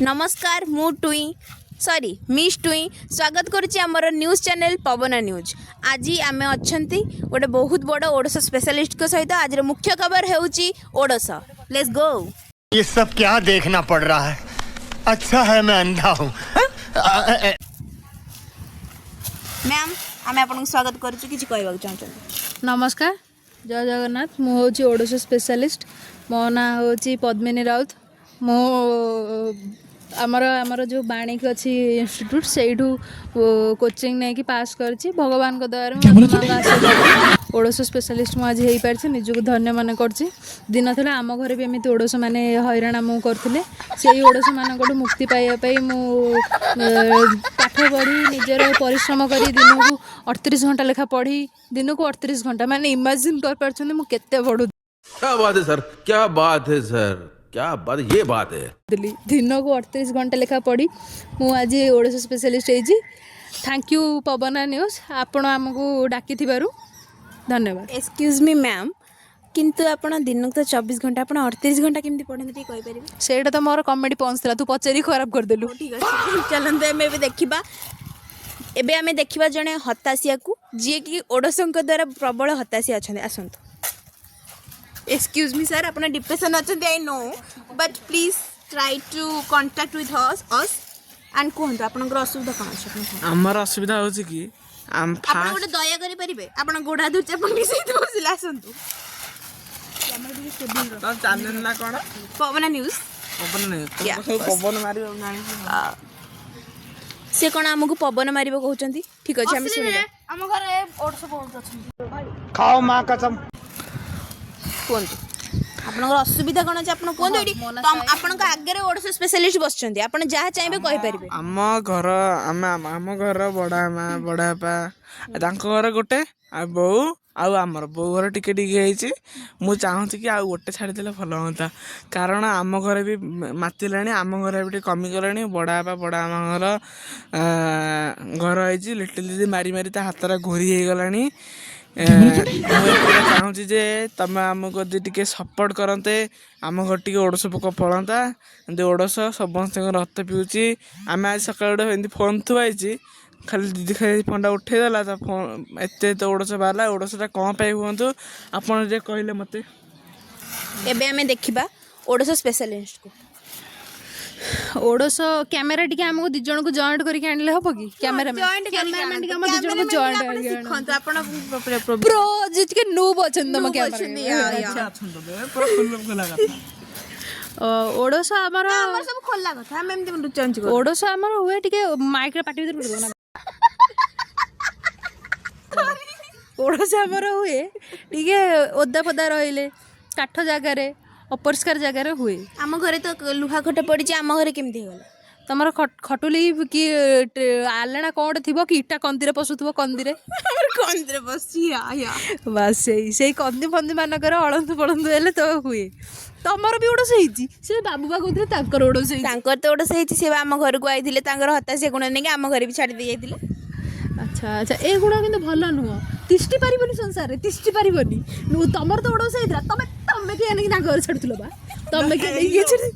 ନମସ୍କାର, ମୁଁ ଟୁଇଁ, ସରି, ମିସ୍ ଟୁଇଁ, ସ୍ୱାଗତ କରୁଛି ଆମର ନ୍ୟୁଜ୍ ଚ୍ୟାନେଲ୍ ପବନା ନ୍ୟୁଜ୍। ଆଜି ଆମେ ଅଛନ୍ତି ଗୋଟେ ବହୁତ ବଡ଼ ଓଡ଼ଶ ସ୍ପେଶାଲିଷ୍ଟଙ୍କ ସହିତ। ଆଜିର ମୁଖ୍ୟ ଖବର ହେଉଛି ଓଡ଼ଶ। Let's go. ये सब क्या देखना पड़ रहा है? अच्छा है मैं अंधा हूँ। ମ୍ୟାମ୍, ଆମେ ଆପଣଙ୍କୁ ସ୍ୱାଗତ କରୁଛୁ। କିଛି କହିବାକୁ ଚାହୁଁଛନ୍ତି? ନମସ୍କାର, ଜୟ ଜଗନ୍ନାଥ। ମୁଁ ହେଉଛି ଓଡ଼ଶ ସ୍ପେଶାଲିଷ୍ଟ। ମୋ ନାଁ ହେଉଛି ପଦ୍ମିନୀ ରାଉତ। ମୁଁ ଆମର ଯେଉଁ ବାଣିକ ଅଛି ଇନଷ୍ଟିଟ୍ୟୁଟ୍, ସେଇଠୁ କୋଚିଂ ନେଇକି ପାସ୍ କରିଛି। ଭଗବାନଙ୍କ ଦୟାରୁ, ମୋ ବାପା ମାଆଙ୍କ ଆଶୀର୍ବାଦରୁ ଓଡ଼ଶ ସ୍ପେଶାଲିଷ୍ଟ ମୁଁ ଆଜି ହେଇପାରିଛି। ନିଜକୁ ଧନ୍ୟ ମନେ କରୁଛି। ଦିନ ଥିଲା, ଆମ ଘରେ ବି ଏମିତି ଓଡ଼ଶ ମାନେ ହଇରାଣ ଆମକୁ କରୁଥିଲେ। ସେଇ ଓଡ଼ଶମାନଙ୍କଠୁ ମୁକ୍ତି ପାଇବା ପାଇଁ ମୁଁ ପାଠ ପଢ଼ି, ନିଜର ପରିଶ୍ରମ କରି, ଦିନକୁ 38 ଘଣ୍ଟା ଲେଖା ପଢ଼ି, ଦିନକୁ 38 ଘଣ୍ଟା ମାନେ ଇମାଜିନ୍ କରିପାରୁଛନ୍ତି ମୁଁ କେତେ ପଢ଼ୁଥିଲି। क्या बात है सर, क्या बात है सर, क्या बात, ये बात है। ଦିନକୁ 38 ଘଣ୍ଟା ଲେଖା ପଢ଼ି ମୁଁ ଆଜି ଓଡ଼ଶ ସ୍ପେଶାଲିଷ୍ଟ ହେଇଛି। Thank you Pabana news, ଆପଣ ଆମକୁ ଡାକିଥିବାରୁ ଧନ୍ୟବାଦ। ଏକ୍ସକ୍ୟୁଜ୍ ମି ମ୍ୟାମ୍, କିନ୍ତୁ ଆପଣ ଦିନକୁ ତ 24 ଘଣ୍ଟା, ଆପଣ 38 ଘଣ୍ଟା କେମିତି ପଢ଼ନ୍ତି, ଟିକେ କହିପାରିବେ? ସେଇଟା ତ ମୋର କମେଡ଼ି ପଞ୍ଚ ଥିଲା, ତୁ ପଚାରି ଖରାପ କରିଦେଲୁ। ଠିକ୍ ଅଛି, ଚାଲନ୍ତୁ ଆମେ ଏବେ ଦେଖିବା। ଏବେ ଆମେ ଦେଖିବା ଜଣେ ହତାଶିଆକୁ, ଯିଏକି ଓଡ଼ଶଙ୍କ ଦ୍ୱାରା ପ୍ରବଳ ହତାଶିଆ ଅଛନ୍ତି। ଆସନ୍ତୁ। ଏକ୍ସକ୍ୟୁଜ୍ ମି ସାର୍, ଆପଣ ଡିପ୍ରେସନ୍ ଅଛନ୍ତି, I know, but please try to contact with us and କୁହନ୍ତୁ, ଆପଣଙ୍କର ଅସୁବିଧା କ'ଣ ଅଛି, ଆପଣ କୁହନ୍ତୁ। ଆମର ଅସୁବିଧା ହେଉଛି କି ଆମ ଆପଣ ଫାଷ୍ଟ ଗୋଟେ ଦୟା କରିପାରିବେ? ଆପଣ ଗୋଡ଼ ହାତ ଧରୁଛି, ଆପଣ ଟିକେ ସେଇଠି ବସିଲେ। ଆସନ୍ତୁ। ଚ୍ୟାନେଲ ନା କ'ଣ? ପବନା ନ୍ୟୁଜ୍। ପବନ ନାହିଁ। Yeah. ସବୁ ପବନ ମାରିବ ଜାଣିଛୁ। ସେ କ'ଣ ଆମକୁ ପବନ ମାରିବ କହୁଛନ୍ତି? ଠିକ୍ ଅଛି, ଆମେ ଶୁଣିବା। ଆମ ଘରେ ଓଡ଼ଶ ବହୁତ ଅଛନ୍ତି। खाओ माँ कसम। କୁହନ୍ତୁ, ଆପଣଙ୍କର ଅସୁବିଧା କ'ଣ ଅଛି, ଆପଣ କୁହନ୍ତୁ। ଏଇଠି ଆପଣଙ୍କ ଆଗରେ ଓଡ଼ଶ ସ୍ପେଶାଲିଷ୍ଟ ବସିଛନ୍ତି, ଆପଣ ଯାହା ଚାହିଁବେ କହିପାରିବେ। ଆମ ଘର, ଆମେ ଆମ ଘର ବଡ଼ ମା, ବଡ଼ ବାପା, ତାଙ୍କ ଘର ଗୋଟେ, ଆଉ ବୋଉ ଆଉ ଆମର ବୋଉ ଘର ଟିକେ ଟିକେ ହେଇଛି। ମୁଁ ଚାହୁଁଛି କି ଆଉ ଗୋଟେ ଛାଡ଼ିଦେଲେ ଭଲ ହୁଅନ୍ତା, କାରଣ ଆମ ଘରେ ବି ମାତିଲାଣି, ଆମ ଘରେ ବି ଟିକେ କମିଗଲାଣି। ବଡ଼ ବାପା, ବଡ଼ ମାମା ଘର ହେଇଛି। ଲିଟିଲ୍ ଦିଦି ମାରି ମାରି ତା ହାତଟା ଘୋରି ହେଇଗଲାଣି। ମୁଁ ଏତିକି ଚାହୁଁଛି ଯେ ତମେ ଆମକୁ ଯଦି ଟିକେ ସପୋର୍ଟ କରନ୍ତେ, ଆମ ଘର ଟିକେ ଓଡ଼ଶ ପୋକ ପଳନ୍ତା। ଏମିତି ଓଡ଼ଶ ସମସ୍ତଙ୍କ ରକ୍ତ ପିଉଛି। ଆମେ ଆଜି ସକାଳେ ଗୋଟେ ଏମିତି ଫୋନ୍ ଥୁଆ ହେଇଛି, ଖାଲି ଦିଦି ଖାଲି ଫୋନ୍ଟା ଉଠେଇଦେଲା, ତା ଫୋନ୍ ଏତେ ଏତେ ଓଡ଼ଶ ବାହାରିଲା। ଓଡ଼ଶଟା କ'ଣ ପାଇଁ ହୁଅନ୍ତୁ, ଆପଣ ଟିକେ କହିଲେ ମୋତେ। ଏବେ ଆମେ ଦେଖିବା ଓଡ଼ଶ ସ୍ପେଶାଲିଷ୍ଟକୁ। ଓଡ଼ଶ କ୍ୟାମେରା ଟିକେ ଆମକୁ ଦି ଜଣକୁ ଜଏଣ୍ଟ କରିକି ଆଣିଲେ ହବ କି? କ୍ୟାମେରା କ୍ୟାମେରାମ୍ୟାନ୍ ଟିକେ ଆମ ଦି ଜଣକୁ ଜଏଣ୍ଟ ଶିଖନ୍ତୁ ଆପଣ। ପ୍ରୋ ଯେ ଟିକେ ନୁବ୍ ଅଛନ୍ତି ତମ Noob ଅଛନ୍ତି, କ୍ୟାମେରା। Yeah. ପୁରା ଖୋଲା କଥା। ଓଡ଼ଶ ଆମର ଆମର ସବୁ ଖୋଲା କଥା, ଆମେ ଏମିତି ଲୁଚାଲୁଚି କରୁ। ଓଡ଼ଶ ଆମର ହୁଏ, ଟିକେ ମାଇକ୍ରେ ପାଟି ଭିତରେ ପୁରେଇଦବ ନା। ଓଡ଼ଶ ଆମର ହୁଏ ଟିକେ ଓଦା ଫୋଦା ରହିଲେ, କାଠ ଜାଗାରେ, ଅପରିଷ୍କାର ଜାଗାରେ ହୁଏ। ଆମ ଘରେ ତ ଲୁହା ଖଟ ପଡ଼ିଛି, ଆମ ଘରେ କେମିତି ହେଇଗଲା? ତମର ଖଟୁଲି କି ଆଲେଣା କ'ଣ ଗୋଟେ ଥିବ କି ଇଟା କନ୍ଦିରେ ପଶୁଥିବ, କନ୍ଦିରେ। ଆମର କନ୍ଦିରେ ବସିଛି, ୟା। ବାସ୍, ସେଇ କନ୍ଦି ଫନ୍ଦି ମାନଙ୍କରେ ଅଳନ୍ଧୁ ଫଳନ୍ଧୁ ହେଲେ ତ ହୁଏ। ତମର ବି ଓଡ଼ଶ ହେଇଛି। ସେ ବାବୁ ବା କହୁଥିଲେ ତାଙ୍କର ଓଡ଼ଶ ହେଇଛି। ତାଙ୍କର ତ ଓଡ଼ଶ ହେଇଛି। ସେ ବା ଆମ ଘରକୁ ଆଇଥିଲେ, ତାଙ୍କର ହତାଶିଆ ଗୁଣ ନେଇକି ଆମ ଘରେ ବି ଛାଡ଼ି ଦେଇ ଯାଇଥିଲେ। ଆଚ୍ଛା, ଏ ଗୁଣ କିନ୍ତୁ ଭଲ ନୁହଁ। ତିଷ୍ଠି ପାରିବନି ସଂସାରରେ, ତିଷ୍ଠି ପାରିବନି। ତମର ତ ଓଡ଼ଶ ହେଇଥିଲା, ତମେ କିଏ ଆଣିକି ତାଙ୍କ ଘରେ ଛାଡୁଥିଲ ବା? ତମେ କିଏ ନେଇକି ଛାଡି?